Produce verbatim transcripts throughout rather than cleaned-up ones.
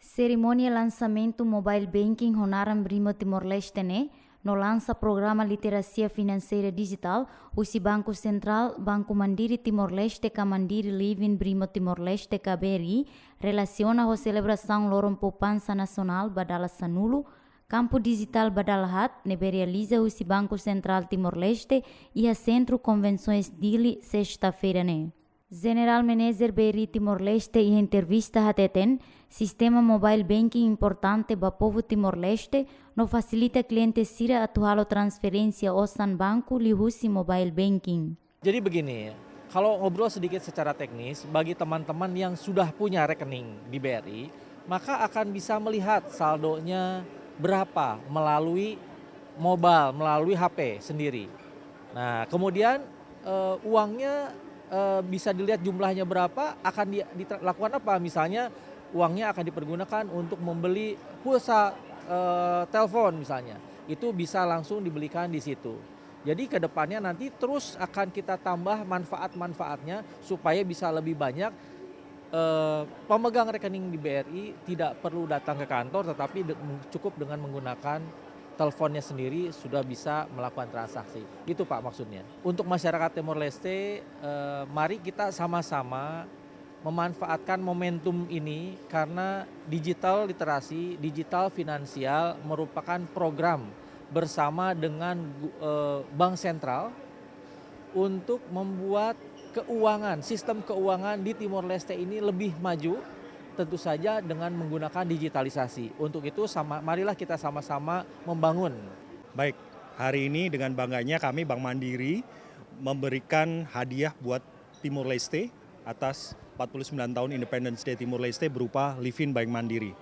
Serimónia lansamentu mobile banking ho naran Brimo Timor-Leste ne'e, no lansa programa literasia finanseira dijitál husi Banku Sentrál, Banku Mandiri Timor-Leste ka Mandiri Living Brimo Timor-Leste ka B R I, relasiona ho selebrasaun Loron Poupansa Nasionál ba dala sanulu, Kampu Dijitál ba dala haat, ne'ebé realiza husi Banku Sentrál Timor-Leste iha Sentru Konvensoens Dili, sesta-feira ne'e. Jenerál Manager B R I Timor-Leste iha entrevista hateten, sistema mobile banking importante ba povu Timor-Leste, no fasilita kliente sira atu halo transferénsia osan banku liuhusi mobile banking. Jadi begini, kalau ngobrol sedikit secara teknis, bagi teman-teman yang sudah punya rekening di B R I, maka akan bisa melihat saldonya berapa melalui mobile, melalui H P sendiri. Nah, kemudian, eh, uangnya, eh, bisa dilihat jumlahnya berapa, akan di-, dilakukan apa? Misalnya, uangnya akan dipergunakan untuk membeli pulsa, eh, telepon misalnya. Itu bisa langsung dibelikan di situ. Jadi, ke depannya nanti terus akan kita tambah manfaat-manfaatnya supaya bisa lebih banyak, eh, pemegang rekening di B R I tidak perlu datang ke kantor, tetapi de-, cukup dengan menggunakan teleponnya sendiri sudah bisa melakukan transaksi. Itu, Pak, maksudnya. Untuk masyarakat Timor Leste, eh, mari kita sama-sama memanfaatkan momentum ini karena digital literasi, digital finansial merupakan program bersama dengan gu-, eh, Bank Sentral untuk membuat keuangan, sistem keuangan di Timor Leste ini lebih maju, tentu saja dengan menggunakan digitalisasi. Untuk itu, sama, marilah kita sama-sama membangun. Baik, hari ini dengan bangganya kami, Bank Mandiri, memberikan hadiah buat Timor Leste atas empat puluh sembilan tahun Independence Day Timor Leste berupa Livin Bank Mandiri.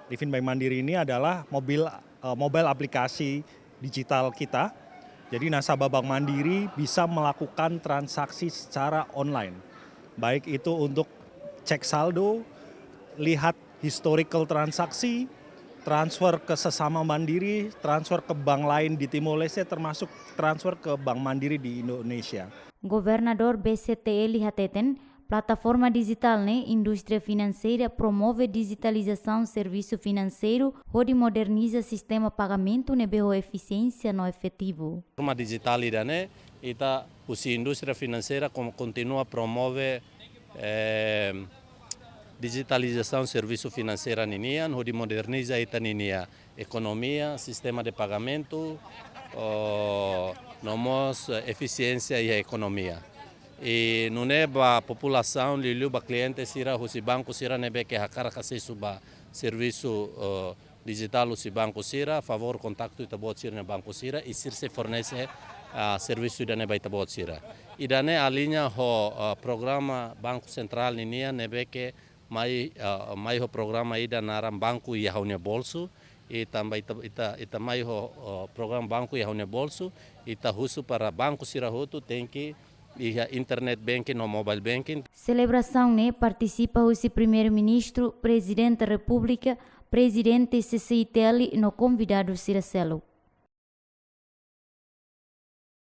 Livin Bank Mandiri ini adalah mobil, eh, mobile aplikasi digital kita. Jadi, nasabah Bank Mandiri bisa melakukan transaksi secara online. Baik itu untuk cek saldo, lihat historical transaksi, transfer ke sesama Mandiri, transfer ke bank lain di Timor Leste, termasuk transfer ke Bank Mandiri di Indonesia. Governadór B C T L hateten, plataforma dijitál ne'e indústria finanseira promove dijitalizasaun servisu finanseiru, hodi moderniza sistema pagamentu ne'ebé ho efisiénsia no efetivu. Plataforma dijitál ida-ne'e, ita husi indústria finanseira kon-, kontinua promove, eh, dijitalizasaun servisu finanseira ninian, hodi moderniza ita-ninia ekonomia, sistema de pagamentu, o, no mós, eh, efisiénsia iha ekonomia. I nune'e ba populasaun, liuliu ba kliente sira husi banku sira ne'ebé ke hakarak asesu ba servisu, eh, dijitál husi banku sira, favór kontaktu ita-boot sira-nia banku sira, i sira sei fornese, ah, servisu ida-ne'e ba ita-boot sira. Ida-ne'e aliña ho, ah, programa Banku Sentrál ninian ne'ebé ke mai, ah, mai ho programa ida naran Banku iha Ha'u-nia Bolsu, i tanba ita, ita, ita mai ho, ah, programa Banku iha Ha'u-nia Bolsu, ita husu para banku sira hotu tenke iha internet banking no mobile banking. Selebrasaun ne'e partisipa husi Primeiru-Ministru, Prezidente Repúblika, Prezidente C C I T L no konvidadu sira seluk.